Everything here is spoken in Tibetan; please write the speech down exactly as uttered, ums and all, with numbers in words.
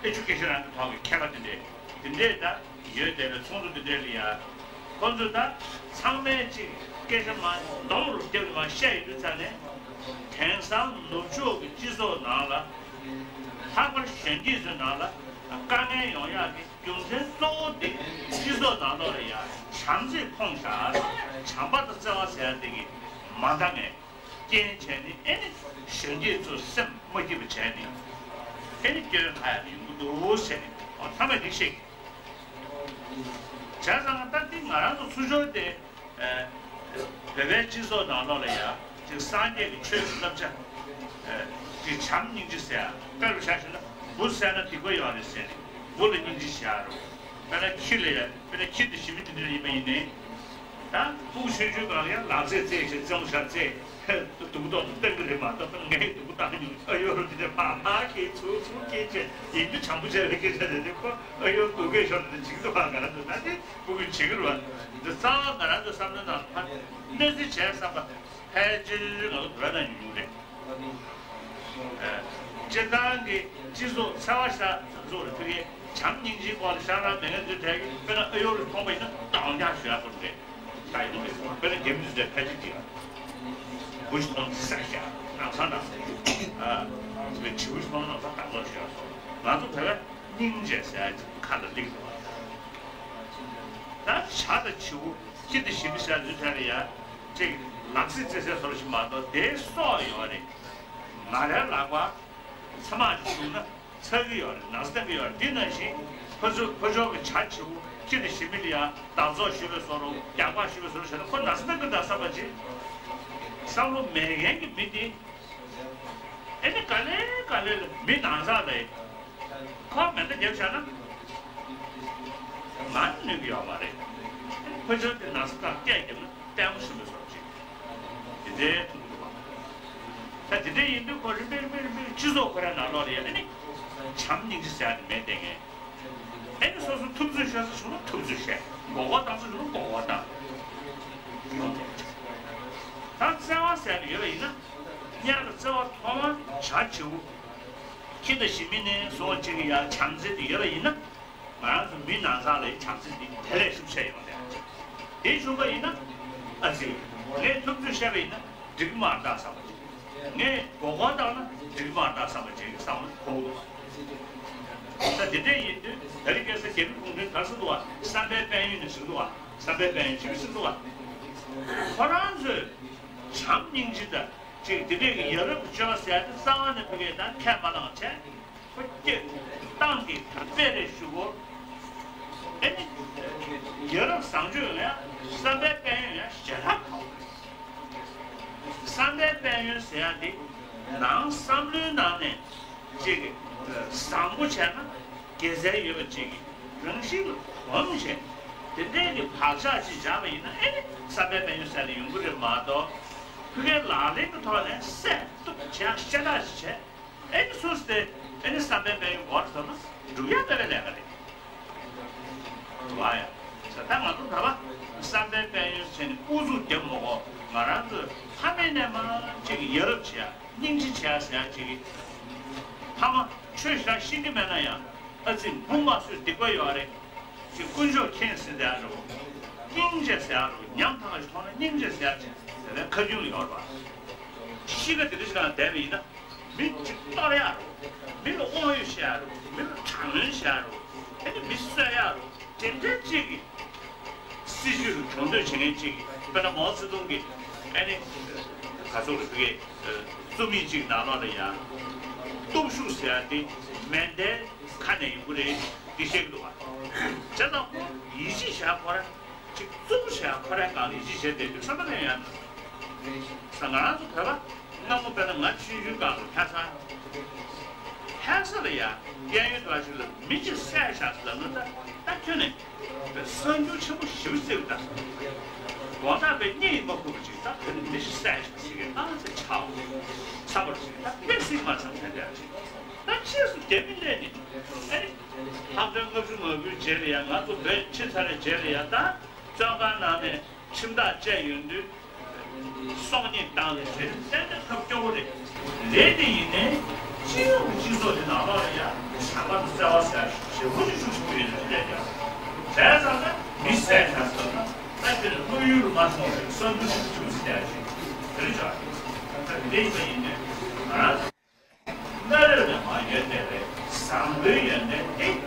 ཨེ་ཆུ་སྐད་ཆ་རང་གི་ཐོག་གི་མཁས་པ་དེ་འདྲས་དེ་འདྲས་ད་ཡོད་བསྡད་པའི་ཚོགས་འདུ་དེ་འདྲས་ལ་ཡ། ཁོ་ཚོས་ད་ཚང་མས་ཅིག་སྐད་ཆ་མ་གདོང་རུ་བརྒྱབ་ནས་མ་བཤད་ཡོད་དུས་ཙང་ནས། དེང་སང་ནུབ་ཕྱོགས་ཀྱི་སྤྱི་ཚོགས་ནང་ལ། ལྷག་པར་གཞོན་སྐྱེས་ཚོའི་ནང་ལ་དཀའ་ངལ་ཡོང་ཡག་གི་རྒྱུ་མཚན་གཙོ་བོ་དེ་སྤྱི་ཚོགས་ནང་ལོགས་ལ་ཡ་བྱམས་བརྩེས་ཕོངས་བཞག་བྱམས་པ་དང་བརྩེ་བ་ཟེར་ཡག་དེ་གི་མ་འདང་ངེས། རྐྱེན་བྱས་ནས་ཨེ་ནི་གཞོན་སྐྱེས་ཚོ་སེམས་མ་སྐྱིད་པ་བྱས་ནས་ཨེ་ནི་སྐྱོན་ཁ་ཡག་ཡོང་གི་འདུག་ཟེར་ནས་ཨོ་ཐ་མ་འདི་བཤད་ཀྱི། བྱས་ཙང་ད་འདི་ང་རང་ཚོ་ཚུར་ཕྱོགས་དེ་བོད་པའི་སྤྱི་ཚོགས་ནང་ལོགས་ལ་ཡ་ཅིག་སངས་རྒྱས་ཀྱི་ཆོས་ཀྱི་བསླབ་བྱ་ཅིག་བྱམས་སྙིང་རྗེ་ཟེར་ཡ་དཔེ་རུ་ཆ་བཞག་ན་འབུ་བསད་ན་སྡིག་པ་ཡོད་རེད་ཟེར་ནས་འབུ་ལ་སྙིང་རྗེ་བྱེད་ཡ་རོ། དཔེར་ན་ཁྱི་ལ་ཡ་དཔེར་ན་ཁྱི་དེ་ཞི་མི་དེ་འདྲ་ཡིན་པ་ཡིན་ནའི། ད་ཕྲུ་གུ་ཆུང་ཆུང་སྒང་ལ་ཡང་ལག་རྩེད་རྩེད་བྱས་རྩེད་མོ་བྱས་རྩེད། སྡུག་ཏོག་ཏོ་བཏང་གི་རེད་མ་གཏོགས་ངས་སྡུག་པོ་བཏང་མྱོང་། ཨ་ཡོ་རོ་དེ་འདྲ་ཕ་མ་གིས་ཚུར་ཚུར་སྐད་ཆ་ཡིན་དུས་བྱམས་པོ་བྱས་པའི་སྐད་ཆ་དེ་འདྲ་ཁོ་ཨ་ཡོ་སྡུག་སྐད་ཤོར་དེ་འཇིགས་སུ་བ་ག་ར་འདུག་ད་དེ་ཕྲུ་གུས་བྱེད་ཀྱི་རེད་བ། འདི་རྩ་བ་ང་རང་ཚོའི་བསམ་བློའི་ནང་ཕར་གནས་ཚུལ་བྱས་བསམ་པ་ཕལ་ཆེར་ང་ཚོ་བོད་ནང་ཡོང་མྱོང་རེད། སྤྱིར་བཏང་གི་སྤྱི་ཚོགས་འཚེ་བ་ཤ་ཚོགས་ལ་ཕ་གིའི་བྱམས་སྙིང་རྗེའི་སྐོར་ལ་ཤ་རང་མེད་མཁན་ཚོའི་གྲས་ཀྱིས་དཔེར་ན་ཨ་ཡོ་རུ་མཐོང་པ་ཡིན་ན་གདོང་ལྕག་ཞུ་ཡ་སྐོར་རེད། ད་ཡོང་རེད། དཔེར་ན་རྒྱ་མི་ཚོའི་གྲས་ཕལ་ཆེར་གྱིས་བུ་ཞིག་མཐོང་ས་ཤ་ནག་ཚང་དང་ཨ་བྱིའུ་ཞིག་མཐོང་ན་ནག་ཚང་དང་ཚོགས་ཞུ་ཡ་སོགས་ང་ཚོ་བོད་པས་སྙིང་རྗེ་ཟེར་ཡ་ཅིག་ཁ་ལ་གླེང་འདུག་ད་བྱ་དང་བྱིའུ་ཁྱི་དང་ཞི་མི་ཟེར་ཡ་ཚོའི་གྲས་ལ་ཡ་ཅིག་ལག་རྩེད་རྩེ་སའི་བཟོ་འདྲ་ཞིག་མ་གཏོགས་དེའི་སྲོག་ཡོད་རེད། ང་རའི་ལག་པ་ཚེར་མ་ཞིག་བྱུང་ན་ཚ་གི་ཡོད་རེད། ན་ཚ་བཏང་གི་ཡོད་རེད། འདི་ནང་བཞིན་ཕར་ཚུར་ཕར་ཕྱོགས་ཀྱི་བྱ་བྱིའུ་ཁྱི་དང་ཞི་མི་ལ་ཡང་བདག་འཛོགས་ཞུ་བའི་བཟོ་འདྲ་རྒྱག་པ་ཞུ་བའི་བཟོ་འདྲ་བྱས་ན་ཁོ་ན་ཚ་བཏང་གི་འདུག་བསམ་པ་ཅིག་བསམ་བློ་མེད་མཁན་གྱི་མི་དེ་ཨེ་ནི་ག་ལེ་ག་ལེ་ལ་མི་ནང་ཚགས་ལ་ཁོ་མེ་མདའ་བརྒྱབ་བཞག་ན་ང་ནི་གནོད་ཀྱི་ཡོད་མ་རེད། ཕར་ཕྱོགས་དེ་ན་ཚ་བཏང་སྐད་བརྒྱབ་ན་ལྟད་མོ་བཟོ་འདྲ་བཟོ་འདྲ་ཅིག་དེ་འདྲའི་ཐུག་གི་འདུག་བ། ད་དེ་འདྲ་ཡིན་དུས་ཁོ་རིམ་པས་རིམ་པས་རིམ་པས་སྤྱི་ཚོགས་ཁོ་རའི་ནང་ལོགས་ལ་ཡ་ཨ་ནི་བྱམས་སྙིང་རྗེ་ཟེར་ཡ་དེ་མེད་བསྡད་མཁན། ཨ་ནི་སོ་སོ་ཐུབ་ཚོད་བཤད་ས་བྱུང་ན་ཐུབ་ཚོད་བཤད། མགོ་སྐོར་བཏང་ས་བྱུང་ན་མགོ་སྐོར་བཏང་། ད་བརྩེ་བ་ཟེར་ཡ་ཡོད་པ་ཡིན་ན་སྔོན་ལ་བརྩེ་བ་ཐོག་མར་བྱ་བྱིའུ་ཁྱི་དང་ཞི་མི་ནས་བཟུང་ཅིག་ཡ་བྱམས་བརྩེ་དེ་ཡོད་པ་ཡིན་ན། ང་རང་ཚོ་མི་ནང་ཚང་ལ་བྱམས་བརྩེ་འདི་དེ་ལས་ཤུགས་ཆེ་ཡོང་དེ། དེ་བྱུང་པ་ཡིན་ན་ཨ་ཙི། ངས་ཐུབ་ཚོད་བཤད་པ་ཡིན་ན་འགྲིག་མ་རེད་བསམ་པ་ཅིག་ངས་མགོ་སྐོར་བཏང་ན་འགྲིག་མ་རེད་བསམ་པ་ཅིག་བསམ་བློ་འཁོར་འདུག་ད་དེ་འདྲ་ཡིན་དུས་ད་རེས་ཁ་སང་རྒྱ་མི་གུང་ཁྲན་ག་རེ་ཟེར་འདུག་བ། བསམ་པའི་དཔལ་ཡོན་ནས་ཟེར་འདུག་བ། བསམ་པའི་དཔལ་ཡོན་ཅིག་ཟེར་འདུག་བ། ཁོ་རང་ཚོས་བྱམས་སྙིང་རྗེ་དང་ཅིག་དེ་འདྲས་ཀྱི་ཡ་རབས་ཀྱི་སྤྱོད་པ་ཟེར་ཡ་དེ་རྩ་བ་ནས་ཕ་གིར་ད་ཁས་མ་བླངས་བྱས། ཁོ་སྐྱེས་ཏང་གི་དཔེ་རེད་ཞུ་གོ་ཨེ་ནི། ཡ་རབས་བཟང་སྤྱོད་ཡོད་ཡ། བསམ་པའི་དཔལ་ཡོན་ཡ་ཞེ་དྲག་གོ་བསམ་པའི་དཔལ་ཡོན་ཟེར་ཡ་དེ་ནང་བསམ་བློའི་ནང་ནས་ཅིག་བཟང་པོ་བྱས་ན་དགེ་མཚན་ཡོད་པ་ཅིག་རང་བཞིན་ལ་གོམས་བྱས་དེ་འདྲའི་གི་བག་ཆགས་ཅིག་བཞག་པ་ཡིན་ན་ཨེ་ནི་བསམ་པའི་དཔལ་ཡོན་ཟེར་ཡ་དེ་ཡོང་གི་རེད་མ་གཏོགས་ཕ་གིའི་ལག་ལེན་གྱི་ཐོག་ནས་སད་གཏུབ་བྱས་ཤ་སྟག་ཅིག་བྱས། ཨེ་ནི་སུ་སྟེ་ཨེ་ནི་བསམ་པའི་དཔལ་ཡོན་སྒོར་ཐོན་ན་སྒྲུབ་ཡ་ལྟ་བའི་ལས་ཀ་རེད། བ་ཡ། ད་ང་ཚོ་ད་བ་བསམ་པའི་དཔལ་ཡོན་བྱས་ནས་ཨུ་ཚུགས་རྒྱབ་མ་དགོས། ང་རང་ཚོས་ཕ་མེས་ནས་མ་ཅིག་ཡ་རབས་བྱེད་ཡ་སྙིང་རྗེ་བྱེད་ཡ་ཟེར་ཡ་ཅིག་གི་ཕ་མ་ཆོས་ཞེ་དྲག་ཤེས་ཀྱི་མེད་ན་ཡང་ཨ་ཙི་འབུ་མ་གསོད་སྡིག་པ་ཡོད་རེད། ཅིག་དཀོན་མཆོག་མཁྱེན་ཟེར་དེ་ཨ་རོ། སྙིང་རྗེ་ཟེར་ཨ་རོ། ཉམ་ཐག་ཞིག་མཐོང་ན་སྙིང་རྗེ་ཟེར་ཅིག་དེ་ལས་ཁ་རྒྱུན་ཡོད་རེད་པ། གཤིས་ཀ་དེ་འདྲ་ཞིག་ལ་བསྡད་པ་ཡིན་ན། མི་གཅིག་གཏོར་ཡག་རུ། མི་ལ་དབང་ཡོད་བཤད་ཡག་རུ། མི་ལ་དྲག་གནོན་བྱེད་ཡག་རུ། ཨ་ནི་མི་གསོད་ཡག་རུ། དེ་འདྲ་གཅིག་གི་སྲིད་ཇུས་རུ་གྱོང་གཏོད་བྱེད་མཁན་གཅིག་གི་དཔེར་ན་མའོ་ཙེ་ཏུང་གི་ཨ་ནི་ག་ཚོད་རུ་གི་རྩོམ་ཡིག་གཅིག་ནང་ལོགས་ལ་ཡང་སྟོབས་ཤུགས་ཟེར་ཡག་དེ་མེ་མདའི་ཁ་ནས་ཡོང་གི་རེད་འདི་བཤད་གི་འདུག་བ། བྱས་ཙང་ཁོ་ཡིད་ཆེས་བྱ་ཁོ་ར། ཅིག་རྩུབ་བྱས་ཁོ་རའི་སྒང་ལ་ཡིད་ཆེས་བྱས་བསྡད་དུས་བསམ་པ་ལ་ཡང་། ས་ང་རང་ཚོ་བོད་པ་སྔ་མོ་དཔེར་ན་ང་ཆུང་ཆུང་སྒང་ལ་ལྷ་ས། ལྷ་ས་ལ་ཡ་གཡས་གཡོན་དུ་བ་ཞིག་ལ་མི་གཅིག་བསད་བཞག་ཟེར་ལབ་ན་ད་ད་ཁྱོད་ནས་གསར་འགྱུར་ཆེན་པོ་ཞེ་པོ་བརྩི་གི་ད། དགོང་དག་པའི་གཉིད་མ་ཁུག་པ་ཅིག་ད་བོད་ནས་མི་གཅིག་བསད་བཞག་ཟེར་གི་ཨང་ཚེ་ཆའོ། ཚ་བར་ཅིག་ད་དཔེ་སྲིད་མ་ཚང་ཕན་འདྲ་ཅིག་ད་ཕྱིས་སུ་རྒྱ་མི་སླེབས་ནས་ཨེ། ལྷག་དོན་ལྔ་བཅུ་ང་དགུའི་རྗེས་ལ་ཡང་ང་ཚོ་བོད་ཕྱི་ཚར་བའི་རྗེས་ལ་ཡང་ད་བཙོན་ཁང་ནང་ནས་ཁྲིམས་ཐག་བཅད་ཡོང་དུས་སྲོག་ཉེས་བཏང་ནས་བྱས་ཏེ་ཏན་ཏན་ཐབས་སྐྱོ་བོ་རེད། རེད་དེ་ཡིན་ནའི་ སྤྱི་ཡོངས་ཀྱི་སྤྱི་ཚོགས་འདི་ནང་ལོགས་ལ་ཡང་ཞག་པ་དང་བརྩེ་བ་ཟེར་ཞེ་པོ་ཅིག་ཤུགས་ཆེན་པོ་ཡོད་ནས་རེད་ཀྱང་། བྱས་ཙང་ན་མི་བསད་བྱས་ཙང་ན་ད་ཁྱོད་ནི་དམག་ཡུལ་ལ་མ་ཐོན་པའི་བསམ་ཚུལ་ཞིག་བྱུང་ཟེར་ཡ་ཞིག་དེ་རེད་ཅག་ད་དེ་འདྲ་ཡིན་པ་ཡིན་དུས་ང་རང་སྔ་རོལ་ནས་མར་ཡོད་བསྡད་པའི་བཟང་པོའི་ཡོན་ཏན་དེ་